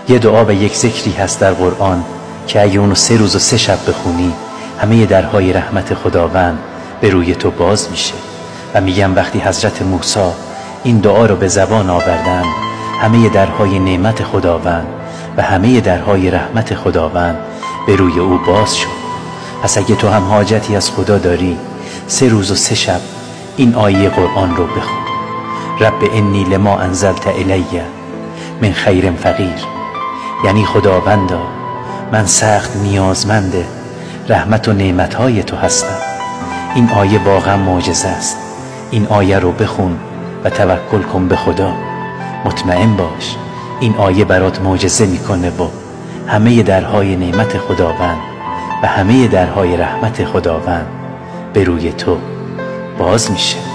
یه دعا و یک ذکری هست در قرآن که اگه اونو 3 روز و 3 شب بخونی همه درهای رحمت خداوند به روی تو باز میشه. و میگم وقتی حضرت موسی این دعا رو به زبان آوردن، همه درهای نعمت خداوند و همه درهای رحمت خداوند به روی او باز شد. پس اگه تو هم حاجتی از خدا داری، 3 روز و 3 شب این آیه قرآن رو بخون: رب انی لما انزلت الی من خیر فقیر. یعنی خداوندا من سخت نیازمند رحمت و نعمتهای تو هستم. این آیه واقعا معجزه است. این آیه رو بخون و توکل کن به خدا. مطمئن باش این آیه برات معجزه میکنه و همه درهای نعمت خداوند و همه درهای رحمت خداوند به روی تو باز میشه.